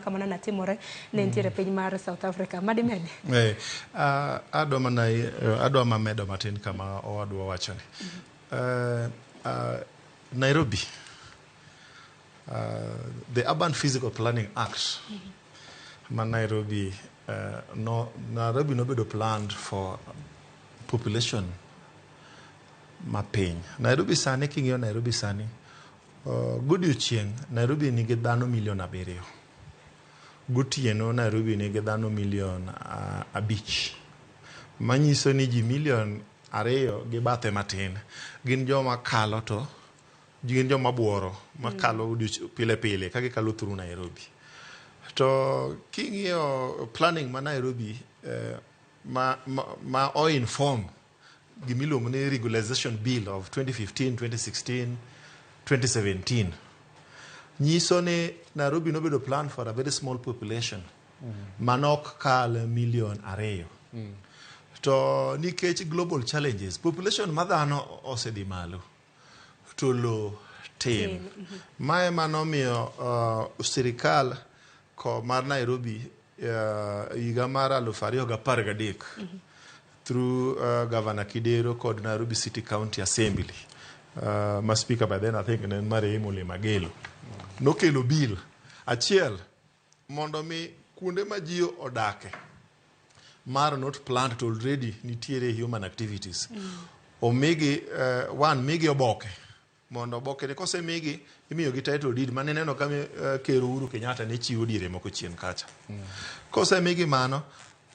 makamano natimore ne nitiere piny mar South Africa. Madimedi? Adwa mana adwa mamedo matin kama owadwa wachoni. Nairobi, the Urban Physical Planning Act ma Nairobi, no, Nairobi nobedo planned for population mapiny. Nairobi sani, king'iyo Nairobi sani, godiochieng' Nairobi nigi dhano milion 7. Gotieno Nairobi nigi dhano milion 5. Manyiso ni ji milion 2 gi bathe matin gin joma kalo, to gin joma buoro makalo pile pile ka gikalo through Nairobi. To king'iyo planning ma Nairobi ma o inform gimiluongo ni Regularization Bill of 2015, 2016, 2017 nyiso ni Nairobi nobedo plan for a very small population manok kal milion 2. To nikech global challenges, population ma dhano osedhi malo to lo tin. Mae manomiyo sirikal ko mar Nairobi higa mar 2013 through Governor Kidero kod Nairobi City County Assembly, ma speaker by then I think ne en marehemu Ole Magelo, nokelo bill achiel mondo mi kuonde ma ji odake mar not planned to already nitiere human activities omigi, one, migi oboke mondo oboke ni kosemigi imiyogi title deed mane ineno ka Ker Uhuru Kenyatta ne chiwo diere moko chien kacha. Kosemigi mano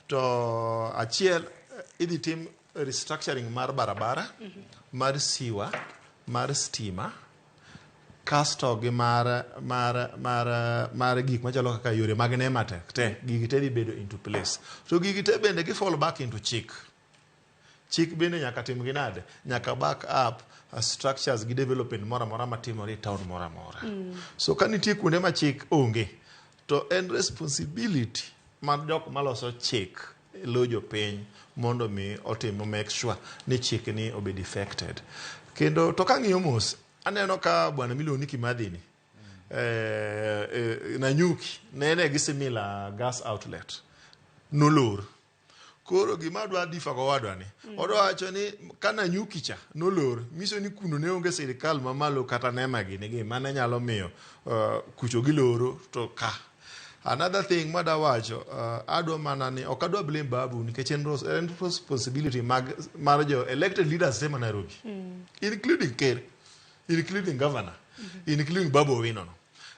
to achiel, idhi tim restructuring mar barabara, mar siwa, mar stima, kasto gi mar gik machalo kaka yore mag Nematek te. Gigi te dhi bedo into place, to gigi te bende gi fall back into chik. Chik bende nyaka tim gi nade, nyaka back up structures gi development moro amora matimore e town moro amora. So ka nitie kuonde ma chik onge, to en responsibility mar jok maloso chik lo jopiny mondo mi otim make sure ni chik ni obed effected. Kendo to kang'iyo mos, aneno ka bwana miluongo ni Kimathi ni Nanyuki nene gi similar gas outlet nolor. Koro gima adwa difa gowadwa ni odwa wacho ni ka Nanyuki cha nolor, nyiso ni kuno ne onge sirikal mamalo kata nema gini gi mane nyalo miyo kucho giloro. To ka another thing mada wacho, adwa mana ni ok adwa blame Babu nikech en responsibility mar jo elected leaders te ma Nairobi, including ker, including governor, including Babu Owino. No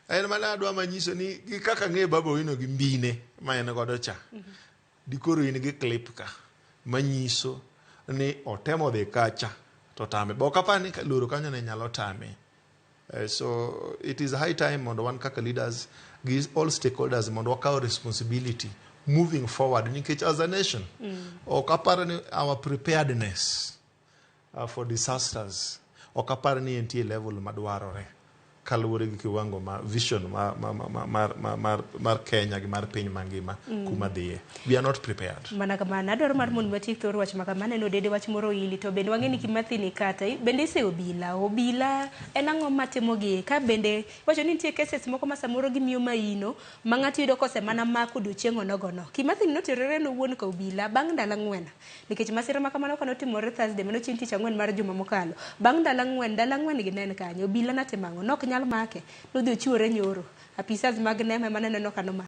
en mana adwa manyiso ni gi kaka ng'e Babu Owino gi mbine ma en godo cha, dikoro in gi clip ka manyiso ni otemo dhi kacha to tame bo. Ok apar ni loro kanyo ne nyalo tame. So it is high time mondo wan kaka leaders gi all stakeholders mondo wakaw responsibility moving forward, nikech as a nation ok apar ni our preparedness for disasters, ok apar ni entie level madwarore kaluwore gi kiwango ma vision ma mar Kenya gi mar piny mangima kuma dhiye. We are not prepared. Mana kamano, adwaro mar mondo watiek thor wach ma kama. Aneno dede wach moro ili to bende wang'e ni Kimathi ni kata bende ise obila obila en ang'o matimogi ka bende wacho ni nitie cases moko ma samoro gimiyo maino ma ng'ato yudo kose mana mako odiochieng' onogono. Kimathi ni noterore en owuon ka obila bang' ndalo 4, nikech masira ma kamano kanotimore Thursday, mano chieng' tich ang'wen mar juma mokalo. Bang' ndalo 4, ndalo 4 gi ne en kanyo. Obila natimo ang'o? Nok nyal make, nodhi ochiwore nyoro. Apisas mag NEMA ema neneno ka nomake.